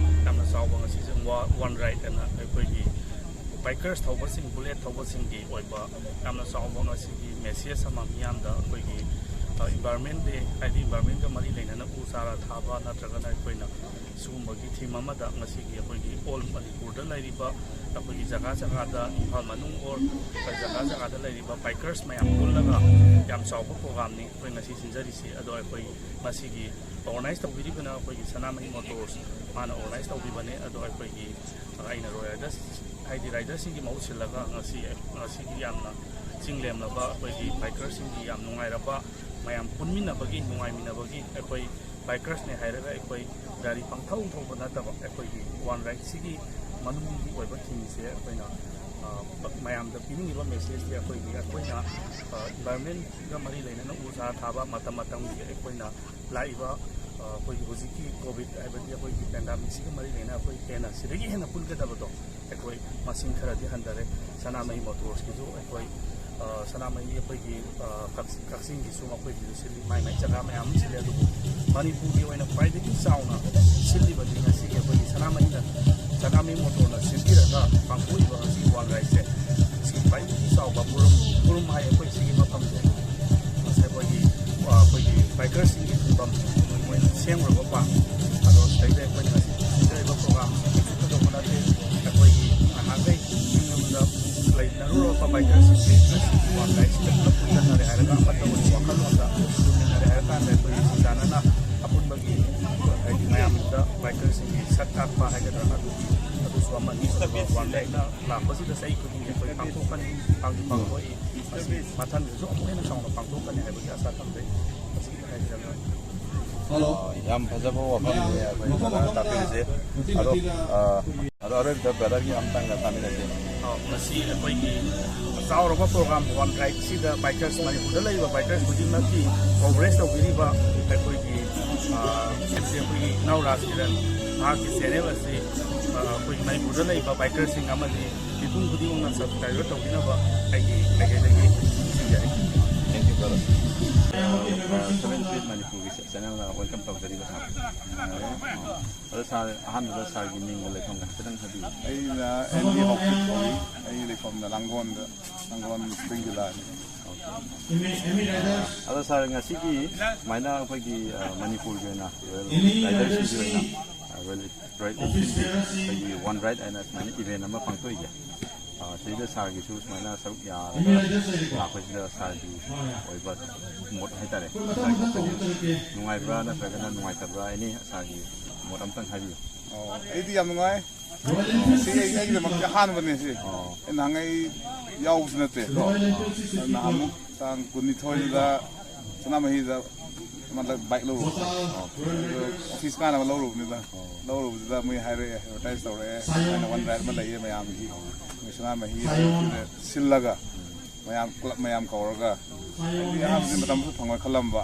ꯌꯥꯝꯅ ꯆꯥꯎꯕ ꯉꯁꯤꯁꯦ ꯋꯥ-, ꯋꯥꯟ ꯔꯥꯏꯗ ꯑꯅ ꯑꯩꯈꯣꯏꯒꯤ ꯕꯥꯏꯀꯔꯁ ꯊꯧꯕꯁꯤꯡ, ꯕꯨꯂꯦꯠ ꯊꯧꯕꯁꯤꯡꯒꯤ ꯑꯣꯏꯕ ꯌꯥꯝꯅ ꯆꯥꯎꯕ ꯉꯁꯤꯒꯤ ꯃꯦꯁꯦꯖ ꯑꯃ ꯃꯤꯌꯥꯝꯗ ꯑꯩꯈꯣꯏꯒꯤ, ꯑ, ꯏꯟꯚꯥꯏꯔꯣꯟꯃꯦꯟ ꯗꯦ, ꯍꯥꯏꯗꯤ ꯏꯟꯚꯥꯏꯔꯣꯟꯃꯦꯟꯒ ꯃꯔꯤ ꯂꯩꯅꯅ ꯎ ꯆꯥꯔꯥ ꯊꯥꯕ ꯅꯠꯇ꯭ꯔꯒꯅ ꯑꯩꯈꯣꯏꯅ ꯁꯤꯒꯨꯝꯕꯒꯤ ꯊꯤꯝ ꯑꯃꯗ ꯉꯁꯤꯒꯤ ꯑꯩꯈꯣꯏꯒꯤ ꯑꯣꯜ ꯃꯅꯤꯄꯨꯔꯗ ꯂꯩꯔꯤꯕ ꯑꯩꯈꯣꯏꯒꯤ ꯖꯒꯥ ꯖꯒꯥꯗ, ꯏꯝꯐꯥꯜ ꯃꯅꯨꯡ ꯑꯣꯔ ꯖꯒꯥ ꯖꯒꯥꯗ ꯂꯩꯔꯤꯕ ꯕꯥꯏꯀꯔꯁ ꯃꯌꯥꯝ ꯄꯨꯜꯂꯒ ꯌꯥꯝ ꯆꯥꯎꯕ ꯄ꯭ꯔꯣꯒ꯭ꯔꯥꯝꯅꯤ ꯑꯩꯈꯣꯏ ꯉꯁꯤ ꯁꯤꯟꯖꯔꯤꯁꯤ꯫ ꯑꯗꯣ ꯑꯩꯈꯣꯏ ꯉꯁꯤꯒꯤ ꯑꯣꯔꯒꯅꯥꯏꯖ ꯇꯧꯕꯤꯔꯤꯕꯅ ꯑꯩꯈꯣꯏꯒꯤ ꯁꯅꯥꯃꯍꯤ ꯃꯣꯇꯣꯔꯁ, ꯃꯥꯅ ꯑꯣꯔꯒꯅꯥꯏꯖ ꯇꯧꯕꯤꯕꯅꯦ꯫ ꯑꯗꯣ ꯑꯩꯈꯣꯏꯒꯤ, ꯑꯩꯅ ꯔꯣꯌꯦꯜ ꯔꯥꯏꯗꯔꯁ, ꯍꯥꯏꯗꯤ ꯔꯥꯏꯗꯔꯁꯤꯡꯒꯤ ꯃꯍꯨꯠ ꯁꯤꯜꯂꯒ ꯉꯁꯤ, ꯉꯁꯤꯒꯤ ꯌꯥꯝꯅ ꯆꯤꯡ ꯂꯦꯝꯂꯕ ꯑꯩꯈꯣꯏꯒꯤ ꯕꯥꯏꯀꯔꯁꯤꯡꯒꯤ ꯌꯥꯝ ꯅꯨꯡꯉꯥꯏꯔꯕ, ꯃꯌꯥꯝ ꯄꯨꯟꯃꯤꯟꯅꯕꯒꯤ, ꯅꯨꯡꯉꯥꯏꯃꯤꯟꯅꯕꯒꯤ, ꯑꯩꯈꯣꯏ ꯕꯥꯏꯀꯔꯁꯅꯦ ꯍꯥꯏꯔꯒ ꯑꯩꯈꯣꯏ ꯒꯥꯔꯤ ꯄꯪꯊꯧ ꯊꯧꯕ ꯅꯠꯇꯕ, ꯑꯩꯈꯣꯏꯒꯤ ꯋꯥꯟ ꯔꯥꯏꯗꯁꯤꯒꯤ ꯃꯅꯨꯡꯒꯤ ꯑꯣꯏꯕ ꯊꯤꯝꯁꯦ ꯑꯩꯈꯣꯏꯅ, ꯑ, ꯃꯌꯥꯝꯗ ꯄꯤꯅꯤꯡꯉꯤꯕ ꯃꯦꯁꯦꯖꯇꯤ ꯑꯩꯈꯣꯏꯒꯤ, ꯑꯩꯈꯣꯏꯅ, ꯑ, ꯏꯟꯚꯥꯏꯔꯣꯟꯃꯦꯟꯒ ꯃꯔꯤ ꯂꯩꯅꯅ ꯎ ꯆꯥꯔꯥ ꯊꯥꯕ, ꯃꯇꯝ ꯃꯇꯝꯒꯤ ꯑꯩꯈꯣꯏꯅ ꯂꯥꯛꯏꯕ, ꯑ, ꯑꯩꯈꯣꯏꯒꯤ ꯍꯧꯖꯤꯛꯀꯤ ꯀꯣꯚꯤꯗ ꯍꯥꯏꯕꯗꯤ ꯑꯩꯈꯣꯏꯒꯤ ꯄꯦꯟꯗꯥꯃꯤꯛꯁꯤꯒ ꯃꯔꯤ ꯂꯩꯅꯅ ꯑꯩꯈꯣꯏ ꯍꯦꯟꯅ ꯁꯤꯗꯒꯤ ꯍꯦꯟꯅ ꯄꯨꯟꯒꯗꯕꯗꯣ ꯑꯩꯈꯣꯏ ꯃꯁꯤꯡ ꯈꯔꯗꯤ ꯍꯟꯊꯔꯦ꯫ ꯁꯅꯥꯃꯍꯤ ꯃꯣꯇꯣꯔꯁꯀꯤꯁꯨ ꯑꯩꯈꯣꯏ ꯑ, ꯁꯅꯥꯃꯍꯤ ꯑꯩꯈꯣꯏꯒꯤ, ꯑ, ꯀꯛꯆꯤꯡ, ꯀꯛꯆꯤꯡꯒꯤꯁꯨ ꯃꯈꯣꯏꯒꯤꯁꯨ ꯁꯤꯜꯂꯤ, ꯃꯥꯏ ꯃꯥꯏ ꯖꯒꯥ ꯃꯌꯥꯝ ꯑꯃ ꯁꯤꯜꯂꯤ꯫ ꯑꯗꯨꯕꯨ ꯃꯅꯤꯄꯨꯔꯒꯤ ꯑꯣꯏꯅ ꯈ꯭ꯋꯥꯏꯗꯒꯤ ꯆꯥꯎꯅ ꯁꯤꯜꯂꯤꯕꯗꯤ ꯉꯁꯤꯒꯤ ꯑꯩꯈꯣꯏꯒꯤ ꯁꯅꯥꯃꯍꯤꯅ, ꯁꯅꯥꯃꯍꯤ ꯃꯣꯇꯣꯔꯅ ꯁꯤꯟꯕꯤꯔꯒ ꯄꯥꯡꯊꯣꯛꯏꯕ ꯉꯁꯤꯒꯤ ꯋꯥꯟ ꯔꯥꯏꯗꯁꯦ, ꯁꯤ ꯈ꯭ꯋꯥꯏꯗꯒꯤ ꯆꯥꯎꯕ ꯄꯨꯔꯨꯝ, ꯄꯨꯔꯨꯝ ꯍꯥꯏ ꯑꯩꯈꯣꯏ ꯁꯤꯒꯤ ꯃꯐꯝꯁꯦ꯫ ꯉꯁꯥꯏ ꯑꯩꯈꯣꯏꯒꯤ, ꯑ, ꯑꯩꯈꯣꯏꯒꯤ ꯕꯥꯏꯀꯔꯁꯤꯡꯒꯤ ꯈꯨꯟꯐꯝ ꯃꯣꯏꯅ ꯁꯦꯝꯈ꯭ꯔꯕ ꯄꯥꯝꯃꯤ꯫ ꯑꯗꯣ ꯁꯤꯗꯩꯗ ꯑꯩꯈꯣꯏꯅ ꯉꯁꯤ ꯁꯤꯟꯖꯔꯤꯕ ꯄ꯭ꯔꯣꯒ꯭ꯔꯥꯝꯁꯤ ꯀꯩꯁꯨ ꯊꯣꯏꯗꯣꯛꯄ ꯅꯠꯇꯦ꯫ ꯑꯩꯈꯣꯏꯒꯤ ꯅꯍꯥꯟꯈꯩ ꯌꯨꯝ ꯌꯨꯝꯗ ꯂꯩꯅꯔꯨꯔꯕ ꯕꯥꯏꯀꯔꯁꯤꯡꯁꯤ ꯉꯁꯤ ꯋꯥꯟ ꯔꯥꯏꯗꯁꯤꯗ ꯄꯨꯂꯞ ꯄꯨꯟꯁꯤꯟꯅꯔꯦ ꯍꯥꯏꯔꯒ ꯑꯃꯠꯇ ꯑꯣꯏꯕ ꯋꯥꯈꯜꯂꯣꯟꯗ ꯄꯨꯟꯁꯤꯟꯅꯔꯦ ꯍꯥꯏꯔ ꯀꯥꯟꯗ ꯑꯩꯈꯣꯏꯒꯤ ꯁꯤꯟꯗꯥꯅꯅ ꯑꯄꯨꯟꯕꯒꯤ ꯍꯥꯏꯗꯤ ꯃꯌꯥꯝꯗ ꯕꯥꯏꯀꯔꯁꯤꯡꯒꯤ ꯁꯛ ꯇꯥꯛꯄ ꯍꯥꯏꯒꯗ꯭ꯔꯥ ꯑꯗꯨ, ꯑꯗꯨꯁꯨ ꯑꯃꯅꯤ꯫ ꯑꯗꯨꯒ ꯋꯥꯟ ꯔꯥꯏꯗꯅ ꯂꯥꯛꯄꯁꯤꯗ ꯆꯍꯤ ꯈꯨꯗꯤꯡꯒꯤ ꯑꯩꯈꯣꯏ ꯄꯥꯡꯊꯣꯛꯀꯅꯤ, ꯄꯥꯡꯊꯣꯛ-, ꯄꯥꯡꯊꯣꯛꯏ꯫ ꯃꯁꯤ ꯃꯊꯪꯗꯁꯨ ꯑꯃꯨꯛ ꯍꯦꯟꯅ ꯆꯥꯎꯅ ꯄꯥꯡꯊꯣꯛꯀꯅꯤ ꯍꯥꯏꯕꯒꯤ ꯑꯁꯥ ꯊꯝꯖꯩ꯫ ꯃꯁꯤ ꯍꯥꯏꯖꯔꯒ ꯌꯥꯝ ꯐꯖꯕ ꯋꯥꯐꯝꯅꯤ ꯑꯩꯈꯣꯏ ꯕ꯭ꯔꯗꯔꯅ ꯇꯥꯛꯄꯤꯔꯤꯁꯦ꯫ ꯑꯗꯣ ꯑ, ꯑꯗꯣ ꯑꯔꯣꯏꯕꯗ ꯕ꯭ꯔꯗꯔꯒꯤ ꯑꯝꯇꯪꯒ ꯇꯥꯃꯤꯟꯅꯁꯦ꯫ ꯑ, ꯃꯁꯤ ꯑꯩꯈꯣꯏꯒꯤ ꯆꯥꯎꯔꯕ ꯄ꯭ꯔꯣꯒ꯭ꯔꯥꯝ ꯋꯥꯟ ꯔꯥꯏꯗꯁꯤꯗ ꯕꯥꯏꯀꯔꯁ, ꯃꯅꯤꯄꯨꯔꯗ ꯂꯩꯔꯤꯕ ꯕꯥꯏꯀꯔꯁ ꯈꯨꯗꯤꯡꯃꯛꯀꯤ ꯀꯣꯚꯔꯦꯖ ꯇꯧꯕꯤꯔꯤꯕ ꯑꯩꯈꯣꯏꯒꯤ, ꯑ, ꯑꯩꯈꯣꯏꯒꯤ ꯏꯅꯥꯎ ꯔꯥꯖ ꯀꯤꯔꯟ, ꯃꯍꯥꯛꯀꯤ ꯆꯦꯅꯦꯜ ꯑꯁꯤ, ꯑ, ꯑꯩꯈꯣꯏꯒꯤ ꯃꯅꯤꯄꯨꯔꯗ ꯂꯩꯔꯤꯕ ꯕꯥꯏꯀꯔꯁꯤꯡ ꯑꯃꯗꯤ ꯃꯤꯄꯨꯝ ꯈꯨꯗꯤꯡꯃꯛꯅ ꯁꯕꯁꯀ꯭ꯔꯥꯏꯕꯔ ꯇꯧꯕꯤꯅꯕ ꯑꯩꯒꯤ ꯃꯥꯏꯀꯩꯗꯒꯤ ꯅꯤꯡꯁꯤꯡꯖꯔꯤ꯫ Thank you, brother. ꯑ, seven Speed Manipurꯒꯤ ꯆꯦꯅꯦꯜꯅ ꯋꯦꯜꯀꯝ ꯇꯧꯖꯔꯤꯕ ꯁꯥꯔ꯫ ꯑꯗꯣ ꯁꯥꯔ, ꯑꯍꯥꯟꯕꯗ ꯁꯥꯔꯒꯤ ꯃꯤꯡꯒ ꯂꯩꯐꯝꯒ ꯍꯥꯏꯐꯦꯠꯇꯪ ꯍꯥꯏꯕꯤꯌꯨ꯫ ꯑꯩꯅ ꯑꯦꯟ ꯗꯤ ꯍꯥꯎꯀꯤꯞ ꯀꯧꯏ꯫ ꯑꯩꯒꯤ ꯂꯩꯐꯝꯅ ꯂꯥꯡꯒꯣꯜꯗ, ꯂꯥꯡꯒꯣꯜ ꯁ꯭ꯄ꯭ꯔꯤꯡ ꯚꯤꯂꯥꯅꯤ꯫ ꯑꯗꯣ ꯁꯥꯔ, ꯉꯁꯤꯒꯤ ꯁꯨꯃꯥꯏꯅ ꯑꯩꯈꯣꯏꯒꯤ, ꯑ, ꯃꯅꯤꯄꯨꯔꯒꯤ ꯑꯣꯏꯅ ꯔꯣꯌꯦꯜ ꯔꯥꯏꯗꯔꯁꯤꯡꯒꯤ ꯑꯣꯏꯅ, ꯑ, ꯔꯣꯌꯦꯜ, ꯔꯣꯌꯦꯜ ꯏꯟꯐꯤꯜꯒꯤ ꯑꯩꯈꯣꯏꯒꯤ ꯋꯥꯟ ꯔꯥꯏꯗ ꯍꯥꯏꯅ ꯁꯨꯃꯥꯏꯅ ꯏꯚꯦꯟ ꯑꯃ ꯄꯥꯡꯊꯣꯛꯏꯁꯦ꯫ ꯑ, ꯁꯤꯗ ꯁꯥꯔꯒꯤꯁꯨ ꯁꯨꯃꯥꯏꯅ ꯁꯔꯨꯛ ꯌꯥꯔꯒ ꯂꯥꯛꯄꯁꯤꯗ ꯁꯥꯔꯒꯤ ꯑꯣꯏꯕ ꯃꯣꯠ ꯍꯥꯏꯇꯥꯔꯦ, ꯁꯥꯔꯒꯤ opinion ꯅꯨꯡꯉꯥꯏꯕ꯭ꯔꯥ ꯅꯠꯇ꯭ꯔꯒꯅ ꯅꯨꯡꯉꯥꯏꯇꯕ꯭ꯔꯥ, ꯑꯦꯅꯤ ꯁꯥꯔꯒꯤ ꯃꯣꯠ ꯑꯝꯇꯪ ꯍꯥꯏꯕꯤꯌꯨ꯫ ꯑꯣ, ꯑꯩꯗꯤ ꯌꯥꯝ ꯅꯨꯡꯉꯥꯏ꯫ ꯁꯤ ꯑꯩ, ꯑꯩꯒꯤꯗꯃꯛꯇꯤ ꯑꯍꯥꯟꯕꯅꯦ ꯁꯤ꯫ ꯑꯩ ꯅꯍꯥꯟꯉꯩ ꯌꯥꯎꯕꯁꯨ ꯅꯠꯇꯦ ꯀꯣ꯫ ꯅꯍꯥꯟꯃꯨꯛ ꯇꯥꯡ ꯀꯨꯟꯅꯤꯊꯣꯏꯗ ꯁꯅꯥꯃꯍꯤꯗ ꯃꯥꯗ ꯕꯥꯏꯛ ꯂꯧꯔꯨꯕ꯫ ꯑꯣꯐꯤꯁ ꯀꯥꯅꯕ ꯂꯧꯔꯨꯕꯅꯤꯗ꯫ ꯂꯧꯔꯨꯕꯗꯨꯗ ꯃꯣꯏ ꯍꯥꯏꯔꯛꯑꯦ, ꯑꯦꯗꯚꯔꯇꯥꯏꯁ ꯇꯧꯔꯛꯑꯦ, ꯁꯨꯃꯥꯏꯅ ꯋꯥꯟ ꯔꯥꯏꯗ ꯑꯃ ꯂꯩꯌꯦ ꯃꯌꯥꯝꯒꯤ꯫ ꯃꯣꯏ ꯁꯅꯥꯃꯍꯤ ꯁꯤꯜꯂꯒ ꯃꯌꯥꯝ, ꯀ꯭ꯂꯕ ꯃꯌꯥꯝ ꯀꯧꯔꯒ꯫ ꯑꯩꯗꯤ ꯑꯍꯥꯟꯕꯗꯤ ꯃꯇꯝꯁꯨ ꯐꯪꯉꯣꯏ ꯈꯜꯂꯝꯕ꯫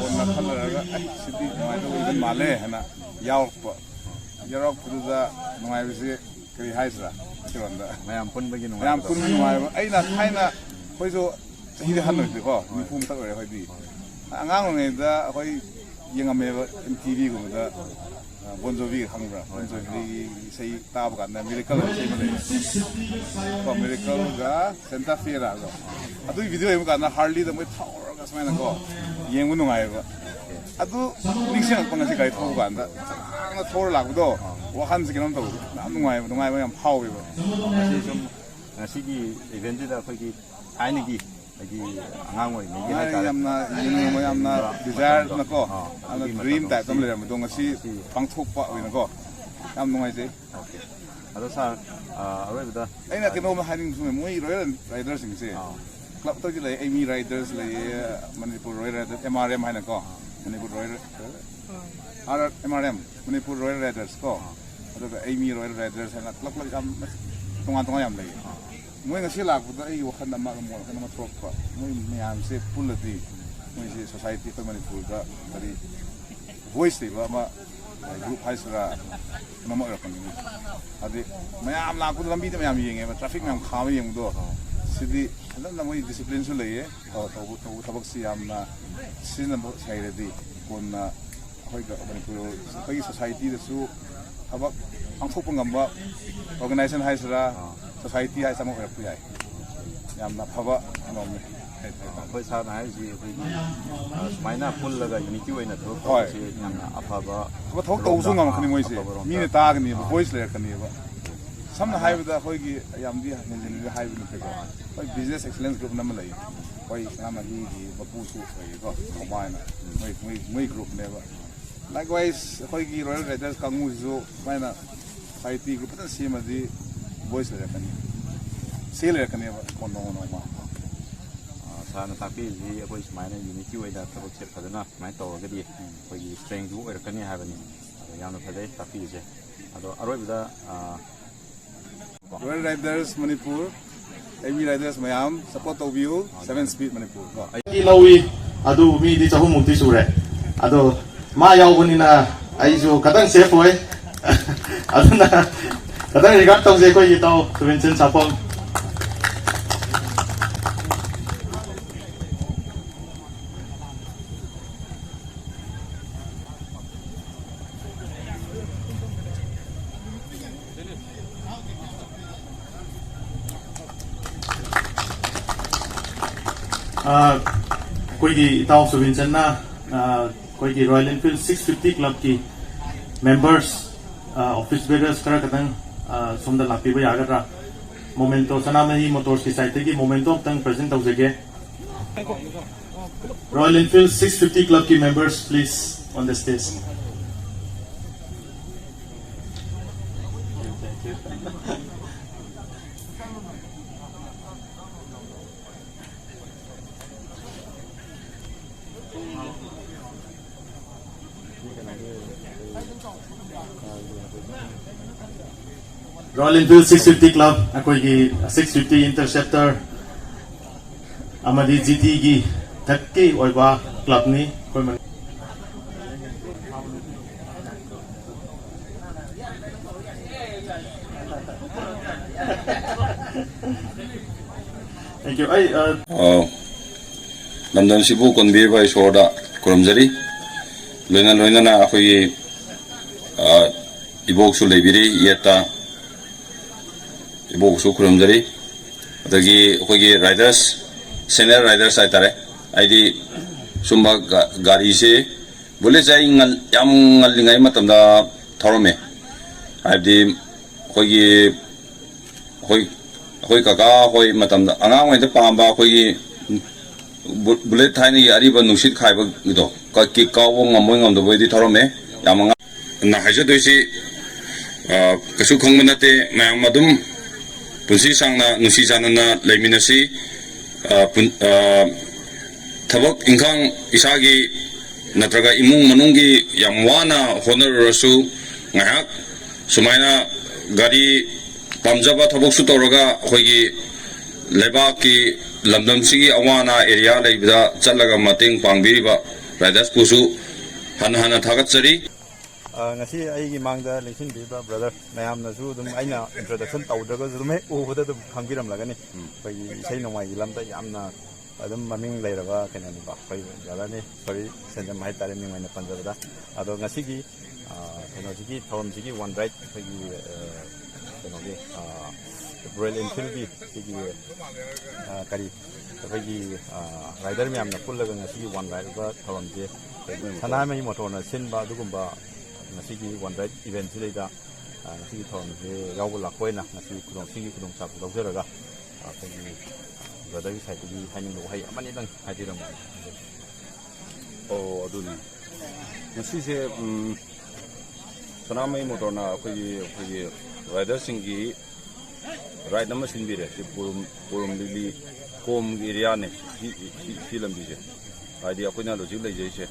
ꯀꯣꯟꯅ ꯈꯜꯂꯨꯔꯒ ꯑꯩ ꯁꯤꯗꯤ ꯅꯨꯡꯉꯥꯏꯗꯧꯕ ꯏꯚꯦꯟ ꯃꯥꯜꯂꯦ ꯍꯥꯏꯅ ꯌꯥꯎꯔꯛꯄ꯫ ꯌꯥꯎꯔꯛꯄꯗꯨꯗ ꯅꯨꯡꯉꯥꯏꯕꯁꯤ ꯀꯔꯤ ꯍꯥꯏꯁꯤꯔꯥ? ꯑꯩꯉꯣꯟꯗ ꯃꯌꯥꯝ ꯄꯨꯟꯕꯒꯤ ꯃꯌꯥꯝ ꯅꯨꯡꯉꯥꯏꯕꯗꯣ꯫ ꯄꯨꯟꯕ ꯅꯨꯡꯉꯥꯏꯕ꯫ ꯑꯩꯅ ꯊꯥꯏꯅ ꯑꯩꯈꯣꯏꯁꯨ ꯆꯍꯤꯗꯤ ꯍꯟ ꯑꯣꯏꯗ꯭ꯔꯤꯀꯣ, ꯅꯤꯐꯨ ꯃꯊꯛ ꯑꯣꯏꯔꯦ ꯑꯩꯈꯣꯏꯗꯤ꯫ ꯑꯉꯥꯡ ꯑꯣꯏꯔꯤꯉꯩꯗ ꯑꯩꯈꯣꯏ ꯌꯦꯡꯉꯝꯃꯦꯕ, ꯑꯦꯝ ꯇꯤ ꯚꯤꯒꯨꯝꯕꯗ, ꯕꯣꯟ ꯖꯣꯚꯤ ꯈꯪꯕ꯭ꯔꯥ? ꯕꯣꯟ ꯖꯣꯚꯤꯒꯤ ꯏꯁꯩ ꯇꯥꯕ ꯀꯥꯟꯗ ꯃꯤꯔꯦꯀꯜ ꯏꯁꯩ ꯑꯃ ꯂꯩꯌꯦ꯫ ꯀꯣ, ꯃꯤꯔꯦꯀꯜꯒ ꯁꯦꯟꯇꯥ ꯐꯦꯔꯥꯒ꯫ ꯑꯗꯨꯒꯤ ꯚꯤꯗꯤꯑꯣ ꯌꯦꯡꯕ ꯀꯥꯟꯗ ꯍꯥꯔꯂꯤꯗ ꯃꯣꯏ ꯊꯧꯔꯒ ꯁꯨꯃꯥꯏꯅꯀꯣ, ꯌꯦꯡꯕ ꯅꯨꯡꯉꯥꯏꯌꯦꯕ꯫ ꯑꯗꯨ ꯅꯤꯡꯁꯤꯡꯉꯛꯄ, ꯉꯁꯤ ꯒꯥꯔꯤ ꯊꯧꯕ ꯀꯥꯟꯗ ꯁꯥꯡꯅ ꯊꯧꯔ ꯂꯥꯛꯄꯗꯣ, ꯋꯥꯈꯜꯁꯦ ꯀꯩꯅꯣꯝ ꯇꯧꯕ, ꯌꯥꯝ ꯅꯨꯡꯉꯥꯏꯕ, ꯅꯨꯡꯉꯥꯏꯕ ꯌꯥꯝ ꯐꯥꯎꯋꯦꯕ꯫ ꯉꯁꯤ ꯁꯨꯝ, ꯉꯁꯤꯒꯤ ꯏꯚꯦꯟꯁꯤꯗ ꯑꯩꯈꯣꯏꯒꯤ ꯊꯥꯏꯅꯒꯤ, ꯍꯥꯏꯗꯤ ꯑꯉꯥꯡ ꯑꯣꯏꯔꯤꯉꯩꯒꯤ ꯍꯥꯏꯇꯥꯔꯦ, ꯌꯥꯝꯅ ꯌꯦꯡꯅꯤꯡꯕ, ꯌꯥꯝꯅ ꯗꯤꯖꯥꯌꯔꯅꯀꯣ, ꯑꯥ, ꯌꯥꯝꯅ ꯑꯗꯨꯒꯤ ꯗ꯭ꯔꯤꯝ ꯃꯇꯝꯗꯣ ꯇꯥꯏꯞꯇ ꯑꯃ ꯂꯩꯔꯝꯕꯗꯣ ꯉꯁꯤ ꯄꯥꯡꯊꯣꯛꯄ ꯑꯣꯏꯅꯀꯣ, ꯌꯥꯝ ꯅꯨꯡꯉꯥꯏꯖꯩ꯫ ꯑꯣꯀꯦ꯫ ꯑꯗꯣ ꯁꯥꯔ, ꯑꯥ, ꯑꯔꯣꯏꯕꯗ ꯑꯩꯅ ꯀꯩꯅꯣꯝꯃ ꯍꯥꯏꯅꯤꯡꯕꯁꯨ, ꯃꯣꯏ ꯔꯣꯌꯦꯜ ꯔꯥꯏꯗꯔꯁꯤꯡꯁꯦ, ꯑꯥ, ꯀ꯭ꯂꯕꯇꯒꯤ ꯂꯩ, ꯑꯦꯃꯤ ꯔꯥꯏꯗꯔꯁ ꯂꯩꯌꯦ, Manipur royal rider, M R M ꯍꯥꯏꯅꯀꯣ, Manipur royal, R M R M, Manipur royal riders ꯀꯣ, ꯑꯗꯨꯒ ꯑꯦꯃꯤ ꯔꯣꯌꯦꯜ ꯔꯥꯏꯗꯔꯁ ꯍꯥꯏꯅ ꯀ꯭ꯂꯕ ꯀ꯭ꯂꯕ ꯌꯥꯝ ꯇꯣꯉꯥꯟ ꯇꯣꯉꯥꯟ ꯌꯥꯝ ꯂꯩꯌꯦ꯫ ꯃꯣꯏ ꯉꯁꯤ ꯂꯥꯛꯄꯗ ꯑꯩꯒꯤ ꯋꯥꯈꯜꯗ ꯑꯃ, ꯑꯃ ꯋꯥꯈꯜ ꯑꯃ ꯊꯣꯛꯂꯛꯄ, ꯃꯣꯏ ꯃꯌꯥꯝꯁꯦ ꯄꯨꯜꯂꯗꯤ ꯃꯣꯏꯁꯦ ꯁꯣꯁꯥꯏꯇꯤ, ꯑꯩꯈꯣꯏ ꯃꯅꯤꯄꯨꯔꯗ ꯀꯔꯤ ꯚꯣꯏꯁ ꯂꯩꯕ ꯑꯃ, ꯒ꯭ꯔꯨꯞ ꯍꯥꯏꯁꯤꯔꯥ, ꯀꯩꯅꯣꯝꯃ ꯑꯣꯏꯔꯛꯀꯅꯤ꯫ ꯍꯥꯏꯗꯤ ꯃꯌꯥꯝ ꯂꯥꯛꯄꯗꯣ ꯂꯝꯕꯤꯗ ꯃꯌꯥꯝ ꯌꯦꯡꯉꯦꯕ, ꯇ꯭ꯔꯥꯐꯤꯛ ꯃꯌꯥꯝ ꯈꯥꯝꯃ ꯌꯦꯡꯕꯗꯣ, ꯁꯤꯗꯤ ꯐꯖꯅ ꯃꯣꯏ ꯗꯤꯁꯤꯄ꯭ꯂꯤꯟꯁꯨ ꯂꯩꯌꯦ꯫ ꯇꯧ-, ꯇꯧꯕ, ꯇꯧꯕ ꯊꯕꯛꯁꯤ ꯌꯥꯝꯅ ꯁꯤꯖꯤꯟꯅꯕ ꯍꯩꯔꯗꯤ ꯀꯣꯟꯅ ꯑꯩꯈꯣꯏꯒ ꯃꯅꯤꯄꯨꯔ, ꯑꯩꯈꯣꯏꯒꯤ ꯁꯣꯁꯥꯏꯇꯤꯗꯁꯨ ꯊꯕꯛ ꯄꯥꯡꯊꯣꯛꯄ ꯉꯝꯕ ꯑꯣꯔꯒꯅꯥꯏꯖꯦꯁꯟ ꯍꯥꯏꯁꯤꯔꯥ, ꯁꯣꯁꯥꯏꯇꯤ ꯍꯥꯏꯁꯤꯔꯥ ꯑꯃ ꯑꯣꯏꯔꯛꯄ ꯌꯥꯏ꯫ ꯌꯥꯝꯅ ꯑꯐꯕ ꯀꯩꯅꯣꯝꯅꯤ꯫ ꯑꯩꯈꯣꯏ ꯁꯥꯔꯅ ꯍꯥꯏꯔꯤꯁꯤ ꯑꯩꯈꯣꯏꯒꯤ, ꯑ, ꯁꯨꯃꯥꯏꯅ ꯄꯨꯜꯂꯒ ꯌꯨꯅꯤꯇꯤ ꯑꯣꯏꯅ ꯊꯕꯛ ꯍꯣꯏ꯫ ꯇꯧꯕꯁꯤ ꯌꯥꯝꯅ ꯑꯐꯕ ꯊꯕꯛ ꯇꯧꯕꯁꯨ ꯔꯣꯝꯗ, ꯉꯝꯃꯛꯀꯅꯤ ꯑ, ꯃꯣꯏꯁꯦ꯫ ꯑꯐꯕ ꯔꯣꯝꯗ꯫ ꯃꯤꯅ ꯇꯥꯒꯅꯦꯕ, ꯑꯥ꯫ ꯚꯣꯏꯁ ꯂꯩꯔꯛꯀꯅꯦꯕ꯫ ꯁꯝꯅ ꯑꯗ ꯍꯥꯏꯔꯕꯗ ꯑꯩꯈꯣꯏꯒꯤ ꯌꯥꯝꯗꯤ ꯍꯦꯟꯖꯤꯟꯅꯗꯤ ꯍꯥꯏꯕ ꯅꯠꯇꯦꯀꯣ꯫ ꯑꯩꯈꯣꯏ ꯕꯤꯖꯤꯅꯦꯁ ꯑꯦꯛꯁꯂꯦꯟꯁ ꯒ꯭ꯔꯨꯞꯅ ꯑꯃ ꯂꯩ꯫ ꯑꯩꯈꯣꯏ ꯁꯅꯥꯃꯍꯤꯒꯤ ꯃꯄꯨꯁꯨ ꯂꯩꯌꯦꯀꯣ, ꯀꯃꯥꯏꯅ ꯃꯣꯏ, ꯃꯣꯏ, ꯃꯣꯏ ꯒ꯭ꯔꯨꯞꯅꯦꯕ꯫ ꯂꯥꯏꯛꯋꯥꯏꯁ ꯑꯩꯈꯣꯏꯒꯤ ꯔꯣꯌꯦꯜ ꯔꯥꯏꯗꯔꯁ ꯀꯥꯡꯕꯨꯁꯤꯁꯨ ꯁꯨꯃꯥꯏꯅ ꯁꯣꯁꯥꯏꯇꯤ ꯒ꯭ꯔꯨꯞ ꯐꯖꯅ ꯁꯦꯝꯃꯗꯤ ꯚꯣꯏꯁ ꯂꯩꯔꯛꯀꯅꯤ, ꯁꯦꯜ ꯂꯩꯔꯛꯀꯅꯦꯕ ꯀꯣꯟ ꯅꯣꯡꯃ ꯅꯣꯡꯃ꯫ ꯑ, ꯁꯥꯔꯅ ꯇꯥꯛꯄꯤꯔꯤꯁꯤ ꯑꯩꯈꯣꯏ ꯁꯨꯃꯥꯏꯅ ꯌꯨꯅꯤꯇꯤ ꯑꯣꯏꯅ ꯊꯕꯛꯁꯦ ꯐꯖꯅ ꯁꯨꯃꯥꯏꯅ ꯇꯧꯔꯒꯗꯤ ꯑꯩꯈꯣꯏꯒꯤ ꯁ꯭ꯇꯔꯦꯡꯁꯨ ꯑꯣꯏꯔꯛꯀꯅꯤ ꯍꯥꯏꯕꯅꯤ꯫ ꯑꯗꯣ ꯌꯥꯝꯅ ꯐꯖꯩ ꯇꯥꯛꯄꯤꯔꯤꯁꯦ꯫ ꯑꯗꯣ ꯑꯔꯣꯏꯕꯗ, ꯑ, ꯔꯣꯌꯦꯜ ꯔꯥꯏꯗꯔꯁ ꯃꯅꯤꯄꯨꯔ, ꯑꯦꯃꯤ ꯔꯥꯏꯗꯔꯁ ꯃꯌꯥꯝ ꯁꯞꯄꯣꯔꯠ ꯇꯧꯕꯤꯌꯨ, ꯁꯚꯦꯟ ꯁ꯭ꯄꯤꯠ ꯃꯅꯤꯄꯨꯔ ꯀꯣ꯫ ꯑꯩ ꯂꯧꯏ, ꯑꯗꯨ ꯃꯤꯗꯤ ꯆꯍꯨꯝꯃꯨꯛꯇꯤ ꯁꯨꯔꯦ꯫ ꯑꯗꯣ ꯃꯥ ꯌꯥꯎꯕꯅꯤꯅ ꯑꯩꯁꯨ ꯈꯇꯪ ꯁꯦꯐ ꯑꯣꯏ꯫ ꯑꯗꯨꯅ ꯈꯇꯪ ꯔꯤꯒꯥꯔꯗ ꯇꯧꯖꯩ ꯑꯩꯈꯣꯏꯒꯤ ꯏꯇꯥꯎ ꯁꯨꯕꯤꯟꯆꯟ ꯁꯥꯐꯝ꯫ ꯑ, ꯑꯩꯈꯣꯏꯒꯤ ꯏꯇꯥꯎ ꯁꯨꯕꯤꯟꯆꯟꯅ, ꯑ, ꯑꯩꯈꯣꯏꯒꯤ Royal Enfield six fifty clubꯀꯤ members, ꯑ, office bearers ꯈꯔ ꯈꯇꯪ, ꯑ, ꯁꯣꯝꯗ ꯂꯥꯛꯄꯤꯕ ꯌꯥꯒꯗ꯭ꯔꯥ? Momento, ꯁꯅꯥꯃꯍꯤ Motorsꯀꯤ sideꯇꯒꯤ Momento ꯑꯝꯇꯪ present ꯇꯧꯖꯒꯦ꯫ Royal Enfield six fifty clubꯀꯤ members, please, on the stage. Royal Enfield six fifty club, ꯑꯩꯈꯣꯏꯒꯤ six fifty Interceptor ꯑꯃꯗꯤ GTꯒꯤ ꯊꯛꯀꯤ ꯑꯣꯏꯕ clubꯅꯤ꯫ ꯑꯩꯈꯣꯏ ꯃꯅꯤ- Thank you. ꯑꯩ, ꯑ, ꯑ, ꯂꯝꯗꯝꯁꯤꯕꯨ ꯀꯟꯕꯤꯔꯤꯕ ꯏꯁꯣꯔꯗ ꯈꯨꯔꯨꯝꯖꯔꯤ꯫ ꯂꯣꯏꯅ ꯂꯣꯏꯅꯅ ꯑꯩꯈꯣꯏꯒꯤ, ꯑ, ꯏꯕꯣꯛꯁꯨ ꯂꯩꯕꯤꯔꯤ ꯌꯦꯠꯇ, ꯏꯕꯣꯛꯁꯨ ꯈꯨꯔꯨꯝꯖꯔꯤ꯫ ꯑꯗꯒꯤ ꯑꯩꯈꯣꯏꯒꯤ riders, senior riders ꯍꯥꯏꯇꯥꯔꯦ, ꯍꯥꯏꯗꯤ ꯁꯨꯝꯕ ꯒꯥ-, ꯒꯥꯔꯤꯁꯦ, bulletꯁꯦ ꯑꯩ ꯉꯟ-, ꯌꯥꯝ ꯉꯜꯂꯤꯉꯩ ꯃꯇꯝꯗ ꯊꯧꯔꯝꯃꯦ꯫ ꯍꯥꯏꯕꯗꯤ ꯑꯩꯈꯣꯏꯒꯤ, ꯑꯩꯈꯣꯏ, ꯑꯩꯈꯣꯏ ꯀꯀꯥ ꯍꯣꯏ ꯃꯇꯝꯗ ꯑꯉꯥꯡ ꯑꯣꯏꯔꯤꯉꯩꯗ ꯄꯥꯝꯕ ꯑꯩꯈꯣꯏꯒꯤ ꯕꯨ-, bullet ꯊꯥꯏꯅꯒꯤ ꯑꯔꯤꯕ ꯅꯨꯡꯁꯤꯠ ꯈꯥꯏꯕꯒꯤꯗꯣ, ꯀ-, kick ꯀꯥꯎꯕ ꯉꯝꯕꯣꯏ ꯉꯝꯗꯕꯣꯏꯗꯤ ꯊꯧꯔꯝꯃꯦ꯫ ꯌꯥꯝ ꯑꯉꯥꯡ ꯅ ꯍꯥꯏꯖꯗꯣꯏꯁꯤ, ꯑ, ꯀꯩꯁꯨ ꯈꯪꯕ ꯅꯠꯇꯦ꯫ ꯃꯌꯥꯝ ꯑꯗꯨꯝ ꯄꯨꯟꯁꯤ ꯁꯥꯡꯅ ꯅꯨꯡꯁꯤ ꯆꯥꯟꯅꯅ ꯂꯩꯃꯤꯟꯅꯁꯤ꯫ ꯑ, ꯄꯨꯟ-, ꯑ, ꯊꯕꯛ ꯏꯪꯈꯥꯡ ꯏꯁꯥꯒꯤ ꯅꯠꯇ꯭ꯔꯒ ꯏꯃꯨꯡ ꯃꯅꯨꯡꯒꯤ ꯌꯥꯝ ꯋꯥꯅ ꯍꯣꯠꯅꯔꯨꯔꯁꯨ, ꯉꯥꯏꯍꯥꯛ ꯁꯨꯃꯥꯏꯅ ꯒꯥꯔꯤ ꯄꯥꯝꯖꯕ ꯊꯕꯛꯁꯨ ꯇꯧꯔꯒ ꯑꯩꯈꯣꯏꯒꯤ ꯂꯩꯕꯥꯛꯀꯤ ꯂꯝꯗꯝꯁꯤꯒꯤ ꯑꯋꯥ ꯑꯅꯥ area ꯂꯩꯕꯗ ꯆꯠꯂꯒ ꯃꯇꯦꯡ ꯄꯥꯡꯕꯤꯔꯤꯕ ridersꯄꯨꯁꯨ ꯍꯟꯅ ꯍꯟꯅ ꯊꯥꯒꯠꯆꯔꯤ꯫ ꯑ, ꯉꯁꯤ ꯑꯩꯒꯤ ꯃꯥꯡꯗ ꯂꯦꯡꯁꯤꯟꯕꯤꯔꯤꯕ brother ꯃꯌꯥꯝꯅꯁꯨ ꯑꯗꯨꯝ ꯑꯩꯅ introduction ꯇꯧꯗ꯭ꯔꯒꯁꯨ ꯑꯗꯨꯝ ꯍꯦꯛ ꯎꯕꯗ ꯑꯗꯨꯝ ꯈꯪꯕꯤꯔꯝꯂꯒꯅꯤ꯫ ꯑꯩꯈꯣꯏꯒꯤ ꯏꯁꯩ ꯅꯣꯡꯃꯥꯏꯒꯤ ꯂꯝꯗ ꯌꯥꯝꯅ ꯑꯗꯨꯝ ꯃꯃꯤꯡ ꯂꯩꯔꯕ ꯀꯩꯅꯣꯅꯤꯀꯣ, ꯑꯩꯈꯣꯏ brotherꯅꯤ꯫ Sorry, ꯁꯦꯟꯖꯝ ꯍꯥꯏꯇꯥꯔꯦ ꯃꯤꯡ ꯑꯣꯏꯅ ꯄꯟꯖꯕꯗ꯫ ꯑꯗꯣ ꯉꯁꯤꯒꯤ, ꯑ, ꯀꯩꯅꯣꯁꯤꯒꯤ ꯊꯧꯔꯝꯁꯤꯒꯤ one ride ꯑꯩꯈꯣꯏꯒꯤ, ꯑ, ꯀꯩꯅꯣꯒꯤ, ꯑ, ꯔꯣꯌꯦꯜ ꯏꯟꯐꯤꯜꯒꯤ ꯁꯤꯒꯤ ꯑ, ꯀꯔꯤ ꯑꯩꯈꯣꯏꯒꯤ ꯔꯥꯏꯗꯔ ꯃꯌꯥꯝꯅ ꯄꯨꯜꯂꯒ ꯉꯁꯤꯒꯤ ꯋꯥꯟ ꯔꯥꯏꯗ ꯊꯧꯔꯝꯁꯦ ꯁꯅꯥꯃꯍꯤ ꯃꯣꯇꯣꯔꯅ ꯁꯤꯟꯕ ꯑꯗꯨꯒꯨꯝꯕ ꯉꯁꯤꯒꯤ ꯋꯥꯟ ꯔꯥꯏꯗ ꯏꯚꯦꯟꯁꯤꯗꯩꯗ ꯑ, ꯉꯁꯤꯒꯤ ꯊꯧꯔꯝꯁꯦ ꯌꯥꯎꯕ ꯂꯥꯛꯄ ꯑꯣꯏꯅ ꯉꯁꯤ ꯈꯨꯗꯣꯡ ꯁꯤꯒꯤ ꯈꯨꯗꯣꯡꯆꯥꯕ ꯂꯧꯖꯔꯒ ꯑ, ꯑꯩꯈꯣꯏꯒꯤ ꯕ꯭ꯔꯗꯔꯒꯤ ꯁꯥꯏꯠꯇꯒꯤ ꯍꯥꯏꯅꯤꯡꯕ ꯋꯥꯍꯩ ꯑꯃꯅꯤꯗꯪ ꯍꯥꯏꯕꯤꯔꯝꯃꯨ꯫ ꯑꯣ ꯑꯗꯨꯅꯤ ꯉꯁꯤꯁꯦ ꯎꯝ, ꯁꯅꯥꯃꯍꯤ ꯃꯣꯇꯣꯔꯅ ꯑꯩꯈꯣꯏꯒꯤ ꯑꯩꯈꯣꯏꯒꯤ ꯔꯥꯏꯗꯔꯁꯤꯡꯒꯤ ꯔꯥꯏꯠ ꯑꯃ ꯁꯤꯟꯕꯤꯔꯦ꯫ ꯁꯤ ꯄꯨꯔꯨꯝ ꯄꯨꯔꯨꯝ ꯂꯤꯂꯤ ꯀꯣꯝꯒꯤ ꯑꯦꯔꯤꯌꯥꯅꯦ꯫ ꯁꯤ ꯁꯤ- ꯁꯤ ꯂꯝꯕꯤꯁꯦ ꯍꯥꯏꯗꯤ ꯑꯩꯈꯣꯏꯅ ꯍꯧꯖꯤꯛ ꯂꯩꯖꯩꯁꯦ꯫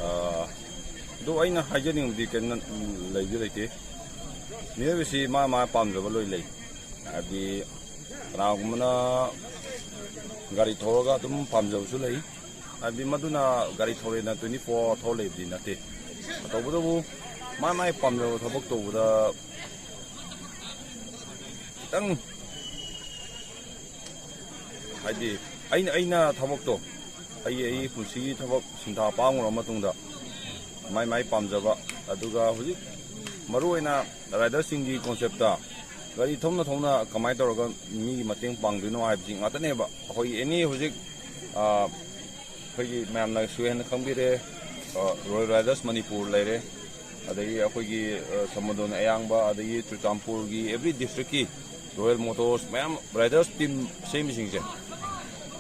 ꯑꯥ, ꯑꯗꯣ ꯑꯩꯅ ꯍꯥꯏꯖꯅꯤꯡꯕꯗꯤ ꯀꯩꯅꯣ ꯂꯩꯗꯤ ꯂꯩꯇꯦ꯫ ꯃꯤꯑꯣꯏꯕꯁꯤ ꯃꯥ ꯃꯥ ꯄꯥꯝꯖꯕ ꯂꯣꯏ ꯂꯩ꯫ ꯍꯥꯏꯗꯤ ꯀꯅꯥꯒꯨꯝꯕꯅ ꯒꯥꯔꯤ ꯊꯧꯔꯒ ꯑꯗꯨꯝ ꯄꯥꯝꯖꯕꯁꯨ ꯂꯩ꯫ ꯍꯥꯏꯕꯗꯤ ꯃꯗꯨꯅ ꯒꯥꯔꯤ ꯊꯧꯔꯦꯅ ꯇ꯭ꯋꯦꯟꯇꯤ ꯐꯣꯔ ꯑꯋꯥꯔ ꯊꯧꯔ ꯂꯩꯕꯗꯤ ꯅꯠꯇꯦ꯫ ꯇꯧꯕꯇꯕꯨ ꯃꯥꯏ ꯃꯥꯏ ꯄꯥꯝꯖꯕ ꯊꯕꯛ ꯇꯧꯕꯗ ꯈꯤꯇꯪ ꯍꯥꯏꯗꯤ ꯑꯩꯅ ꯑꯩꯅ ꯊꯕꯛꯇꯣ ꯑꯩ ꯑꯩ ꯄꯨꯟꯁꯤꯒꯤ ꯊꯕꯛ ꯁꯤꯟꯊꯥ ꯄꯥꯡꯉꯨꯔ ꯃꯇꯨꯡꯗ ꯃꯥꯏ ꯃꯥꯏ ꯄꯥꯝꯖꯕ ꯑꯗꯨꯒ ꯍꯧꯖꯤꯛ ꯃꯔꯨꯑꯣꯏꯅ ꯔꯥꯏꯗꯔꯁꯤꯡꯒꯤ ꯀꯣꯟꯁꯦꯞꯇ ꯒꯥꯔꯤ ꯊꯧꯅ ꯊꯧꯅ ꯀꯃꯥꯏꯅ ꯇꯧꯔꯒ ꯃꯤꯒꯤ ꯃꯇꯦꯡ ꯄꯥꯡꯗꯣꯏꯅꯣ ꯍꯥꯏꯕꯁꯤ ꯉꯥꯛꯇꯅꯦꯕ꯫ ꯑꯩꯈꯣꯏ ꯑꯦꯅꯤ ꯍꯧꯖꯤꯛ ꯑꯩꯈꯣꯏꯒꯤ ꯃꯌꯥꯝꯅꯁꯨ ꯍꯦꯟꯅ ꯈꯪꯕꯤꯔꯦ꯫ ꯔꯣꯌꯦꯜ ꯔꯥꯏꯗꯔꯁ ꯃꯅꯤꯄꯨꯔ ꯂꯩꯔꯦ, ꯑꯗꯒꯤ ꯑꯩꯈꯣꯏꯒꯤ ꯁꯃꯨꯗ꯭ꯔꯣꯟ ꯑꯌꯥꯡꯕ, ꯑꯗꯒꯤ ꯆꯨꯔꯆꯥꯟꯄꯨꯔꯒꯤ ꯑꯦꯕ꯭ꯔꯤ ꯗꯤꯁꯇ꯭ꯔꯤꯛꯀꯤ ꯔꯣꯌꯦꯜ ꯃꯣꯇꯣꯔꯁ ꯃꯌꯥꯝ ꯔꯥꯏꯗꯔꯁ ꯇꯤꯝ ꯁꯦꯝꯃꯤꯁꯤꯡꯁꯦ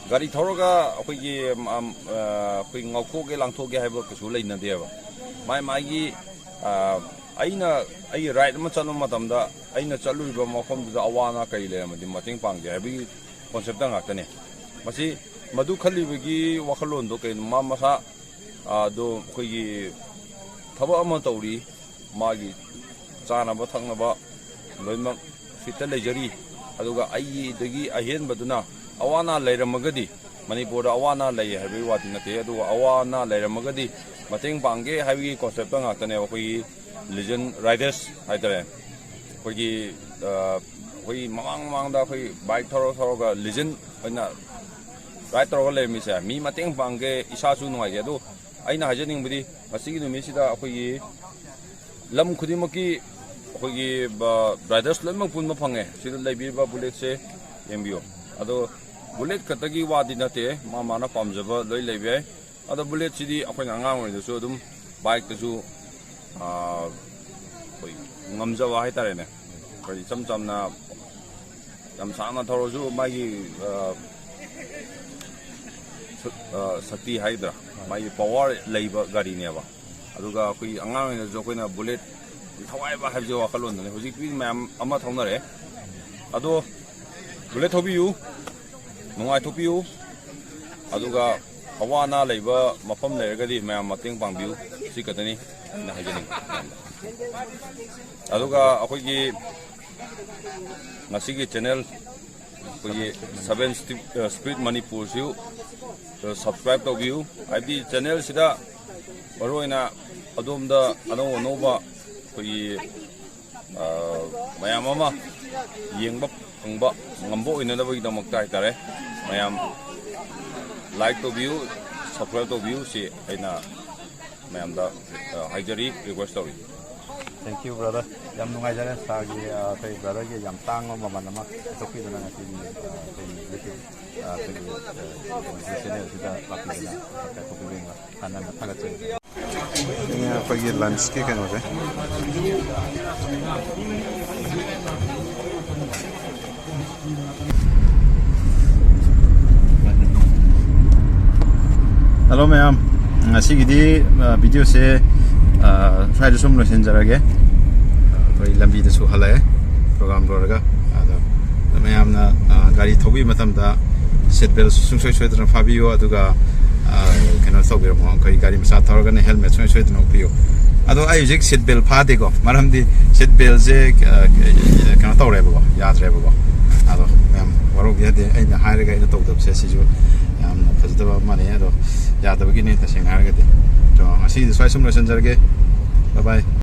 ꯒꯥꯔꯤ ꯊꯧꯔꯒ ꯑꯩꯈꯣꯏꯒꯤ ꯑꯩꯈꯣꯏ ꯉꯥꯎꯊꯣꯛꯀꯦ ꯂꯥꯡꯊꯣꯛꯀꯦ ꯍꯥꯏꯕ ꯀꯩꯁꯨ ꯂꯩꯅꯗꯦꯕ꯫ ꯃꯥꯏ ꯃꯥꯒꯤ ꯑꯩꯅ ꯑꯩꯒꯤ ꯔꯥꯏꯠ ꯑꯃ ꯆꯠꯄ ꯃꯇꯝꯗ ꯑꯩꯅ ꯆꯠꯂꯨꯔꯤꯕ ꯃꯐꯝꯗꯨꯗ ꯑꯋꯥ ꯑꯅꯥ ꯀꯔꯤ ꯂꯩꯔꯝꯃꯗꯤ ꯃꯇꯦꯡ ꯄꯥꯡꯒꯦ ꯍꯥꯏꯕꯒꯤ ꯀꯣꯟꯁꯦꯞꯇ ꯉꯥꯛꯇꯅꯦ꯫ ꯃꯁꯤ ꯃꯗꯨ ꯈꯜꯂꯤꯕꯒꯤ ꯋꯥꯈꯜꯂꯣꯟꯗꯣ ꯀꯩꯅꯣ ꯃꯥ ꯃꯁꯥ ꯑꯗꯣ ꯑꯩꯈꯣꯏꯒꯤ ꯊꯕꯛ ꯑꯃ ꯇꯧꯔꯤ, ꯃꯥꯒꯤ ꯆꯥꯅꯕ ꯊꯛꯅꯕ ꯂꯣꯏꯅꯃꯛ ꯐꯤꯠꯇ ꯂꯩꯖꯔꯤ꯫ ꯑꯗꯨꯒ ꯑꯩꯒꯤꯗꯒꯤ ꯑꯍꯦꯟꯕꯗꯨꯅ ꯑꯋꯥ ꯑꯅꯥ ꯂꯩꯔꯝꯃꯒꯗꯤ, ꯃꯅꯤꯄꯨꯔꯗ ꯑꯋꯥ ꯑꯅꯥ ꯂꯩ ꯍꯥꯏꯕꯒꯤ ꯋꯥꯗꯤ ꯅꯠꯇꯦ, ꯑꯗꯨꯒ ꯑꯋꯥ ꯑꯅꯥ ꯂꯩꯔꯝꯃꯒꯗꯤ ꯃꯇꯦꯡ ꯄꯥꯡꯒꯦ ꯍꯥꯏꯕꯒꯤ ꯀꯣꯟꯁꯦꯞꯇ ꯉꯥꯛꯇꯅꯦꯕ ꯑꯩꯈꯣꯏꯒꯤ ꯂꯤꯖꯦꯟ ꯔꯥꯏꯗꯔꯁ ꯍꯥꯏꯇꯥꯔꯦ꯫ ꯑꯩꯈꯣꯏꯒꯤ ꯑꯩꯈꯣꯏꯒꯤ ꯃꯃꯥꯡ ꯃꯃꯥꯡꯗ ꯑꯩꯈꯣꯏ ꯕꯥꯏꯛ ꯊꯧꯔ ꯊꯧꯔꯒ ꯂꯤꯖꯦꯟ ꯑꯣꯏꯅ ꯔꯥꯏꯠ ꯇꯧꯔꯒ ꯂꯩꯔꯝꯃꯤꯁꯦ ꯃꯤ ꯃꯇꯦꯡ ꯄꯥꯡꯒꯦ, ꯏꯁꯥꯁꯨ ꯅꯨꯡꯉꯥꯏꯒꯦ꯫ ꯑꯗꯣ ꯑꯩꯅ ꯍꯥꯏꯖꯅꯤꯡꯕꯗꯤ ꯉꯁꯤꯒꯤ ꯅꯨꯃꯤꯠꯁꯤꯗ ꯑꯩꯈꯣꯏꯒꯤ ꯂꯝ ꯈꯨꯗꯤꯡꯃꯛꯀꯤ ꯑꯩꯈꯣꯏꯒꯤ ꯔꯥꯏꯗꯔꯁ ꯂꯣꯏꯅꯃꯛ ꯄꯨꯟꯕ ꯐꯪꯉꯦ꯫ ꯁꯤꯗ ꯂꯩꯕꯤꯔꯤꯕ ꯕꯨꯂꯦꯠꯁꯦ ꯌꯦꯡꯕꯤꯌꯨ꯫ ꯑꯗꯣ ꯕꯨꯂꯦꯠ ꯈꯛꯇꯒꯤ ꯋꯥꯗꯤ ꯅꯠꯇꯦ, ꯃꯥ ꯃꯥꯅ ꯄꯥꯝꯖꯕ ꯂꯣꯏ ꯂꯩꯕ ꯌꯥꯏ꯫ ꯑꯗꯣ ꯕꯨꯂꯦꯠꯁꯤꯗꯤ ꯑꯩꯈꯣꯏꯅ ꯑꯉꯥꯡ ꯑꯣꯏꯔꯤꯉꯩꯗꯁꯨ ꯑꯗꯨꯝ ꯕꯥꯏꯛꯇꯁꯨ, ꯑꯥ, ꯑꯩꯈꯣꯏ ꯉꯝꯖꯕ ꯍꯥꯏꯇꯥꯔꯦꯅꯦ, ꯑꯩꯈꯣꯏ ꯏꯆꯝ ꯆꯝꯅ ꯌꯥꯝ ꯁꯥꯡꯅ ꯊꯧꯔꯁꯨ ꯃꯥꯒꯤ, ꯑꯥ, ꯁ-, ꯑꯥ, ꯁꯛꯇꯤ ꯍꯥꯏꯒꯗ꯭ꯔꯥ, ꯃꯥꯒꯤ ꯄꯋꯥꯔ ꯂꯩꯕ ꯒꯥꯔꯤꯅꯦꯕ꯫ ꯑꯗꯨꯒ ꯑꯩꯈꯣꯏ ꯑꯉꯥꯡ ꯑꯣꯏꯔꯤꯉꯩꯗꯁꯨ ꯑꯩꯈꯣꯏꯅ ꯕꯨꯂꯦꯠ ꯊꯋꯥꯏꯕ ꯍꯥꯏꯕꯁꯦ ꯋꯥꯈꯜꯂꯣꯟꯗꯨꯅꯤ꯫ ꯍꯧꯖꯤꯛꯇꯤ ꯃꯌꯥꯝ ꯑꯃ ꯊꯧꯅꯔꯦ꯫ ꯑꯗꯣ ꯕꯨꯂꯦꯠ ꯊꯧꯕꯤꯌꯨ, ꯅꯨꯡꯉꯥꯏꯊꯣꯛꯄꯤꯌꯨ꯫ ꯑꯗꯨꯒ ꯑꯋꯥ ꯑꯅꯥ ꯂꯩꯕ ꯃꯐꯝ ꯂꯩꯔꯒꯗꯤ ꯃꯌꯥꯝ ꯃꯇꯦꯡ ꯄꯥꯡꯕꯤꯌꯨ꯫ ꯁꯤ ꯈꯛꯇꯅꯤ ꯑꯩꯅ ꯍꯥꯏꯖꯅꯤꯡꯕ꯫ ꯑꯗꯨꯒ ꯑꯩꯈꯣꯏꯒꯤ ꯉꯁꯤꯒꯤ ꯆꯦꯅꯦꯜ, ꯑꯩꯈꯣꯏꯒꯤ ꯁꯚꯦꯟ ꯁ꯭ꯄꯤꯠ ꯃꯅꯤꯄꯨꯔꯁꯨ ꯁꯕꯁꯀ꯭ꯔꯥꯏꯕ ꯇꯧꯕꯤꯌꯨ꯫ ꯍꯥꯏꯕꯗꯤ ꯆꯦꯅꯦꯜꯁꯤꯗ ꯃꯔꯨꯑꯣꯏꯅ ꯑꯗꯣꯝꯗ ꯑꯅꯧ ꯑꯅꯧꯕ ꯑꯩꯈꯣꯏꯒꯤ, ꯑ, ꯃꯌꯥꯝ ꯑꯃ ꯌꯦꯡꯕ ꯐꯪꯕ ꯉꯝꯕ ꯑꯣꯏꯅꯅꯕꯒꯤꯗꯃꯛꯇ ꯍꯥꯏꯇꯥꯔꯦ, ꯃꯌꯥꯝ ꯂꯥꯏꯛ ꯇꯧꯕꯤꯌꯨ, ꯁꯕꯁꯀ꯭ꯔꯥꯏꯕ ꯇꯧꯕꯤꯌꯨ, ꯁꯤ ꯑꯩꯅ ꯃꯌꯥꯝꯗ, ꯑ, ꯍꯥꯏꯖꯔꯤ, ꯔꯤꯀ꯭ꯋꯦꯁ ꯇꯧꯔꯤ꯫ Thank you, brother. ꯌꯥꯝ ꯅꯨꯡꯉꯥꯏꯖꯔꯦ ꯁꯥꯔꯒꯤ, ꯑ, ꯑꯩꯈꯣꯏ ꯕ꯭ꯔꯗꯔꯒꯤ ꯌꯥꯝ ꯇꯥꯡꯕ ꯃꯃꯜ ꯑꯃ ꯄꯤꯊꯣꯛꯄꯤꯗꯨꯅ ꯉꯁꯤꯒꯤ, ꯑ, ꯑꯩꯈꯣꯏꯒꯤ YouTube, ꯑ, ꯑꯩꯈꯣꯏꯒꯤ, ꯑ, ꯆꯦꯅꯦꯜꯁꯤꯗ ꯂꯥꯛꯄꯤꯗꯨꯅ ꯀꯥꯏꯊꯣꯛꯄꯤꯕ ꯍꯥꯟꯅ ꯊꯥꯒꯠꯆꯔꯤ꯫ ꯁꯤꯅꯦ ꯑꯩꯈꯣꯏꯒꯤ ꯂꯟꯁꯀꯤ ꯀꯩꯅꯣꯁꯦ꯫ ꯍꯜꯂꯣ ꯃꯌꯥꯝ, ꯉꯁꯤꯒꯤꯗꯤ, ꯑ, ꯚꯤꯗꯤꯑꯣꯁꯦ, ꯑ, ꯁ꯭ꯋꯥꯏꯗ ꯁꯨꯝ ꯂꯣꯏꯁꯤꯟꯖꯔꯒꯦ꯫ ꯑꯩꯈꯣꯏ ꯂꯝꯕꯤꯗꯁꯨ ꯍꯜꯂꯛꯑꯦ ꯄ꯭ꯔꯣꯒ꯭ꯔꯥꯝ ꯂꯣꯏꯔꯒ꯫ ꯑꯗꯣ ꯃꯌꯥꯝꯅ, ꯑ, ꯒꯥꯔꯤ ꯊꯧꯕꯤꯕ ꯃꯇꯝꯗ ꯁꯤꯠ ꯕꯦꯜ ꯁꯨꯡꯁꯣꯏ ꯁꯣꯏꯗꯅ ꯐꯥꯕꯤꯌꯨ, ꯑꯗꯨꯒ, ꯑ, ꯀꯩꯅꯣ ꯇꯧꯕꯤꯔꯝꯃꯣ, ꯑꯩꯈꯣꯏ ꯒꯥꯔꯤ ꯃꯆꯥ ꯊꯧꯔꯒꯅ ꯍꯦꯜꯃꯦꯠ ꯁꯨꯡꯁꯣꯏ ꯁꯣꯏꯗꯅ ꯎꯞꯄꯤꯌꯨ꯫ ꯑꯗꯣ ꯑꯩ ꯍꯧꯖꯤꯛ ꯁꯤꯠ ꯕꯦꯜ ꯐꯥꯗꯦꯀꯣ, ꯃꯔꯝꯗꯤ ꯁꯤꯠ ꯕꯦꯜꯁꯦ, ꯑ, ꯀꯩꯅꯣ ꯇꯧꯔꯦꯕꯀꯣ, ꯌꯥꯗ꯭ꯔꯦꯕꯀꯣ꯫ ꯑꯗꯣ ꯃꯌꯥꯝ ꯋꯥꯔꯧꯕꯤꯔꯗꯤ, ꯑꯩꯅ ꯍꯥꯏꯔꯒ ꯑꯩꯅ ꯇꯧꯗꯕꯁꯦ ꯁꯤꯁꯨ ꯌꯥꯝꯅ ꯐꯖꯗꯕ ꯑꯃꯅꯦ꯫ ꯑꯗꯣ ꯌꯥꯗꯕꯒꯤꯅꯦ ꯇꯁꯦꯡꯅ ꯍꯥꯏꯔꯒꯗꯤ꯫ ꯑꯗꯣ ꯉꯁꯤꯒꯤꯗꯤ ꯁ꯭ꯋꯥꯏ ꯁꯨꯝ ꯂꯣꯏꯁꯤꯟꯖꯔꯒꯦ꯫ Bye bye꯫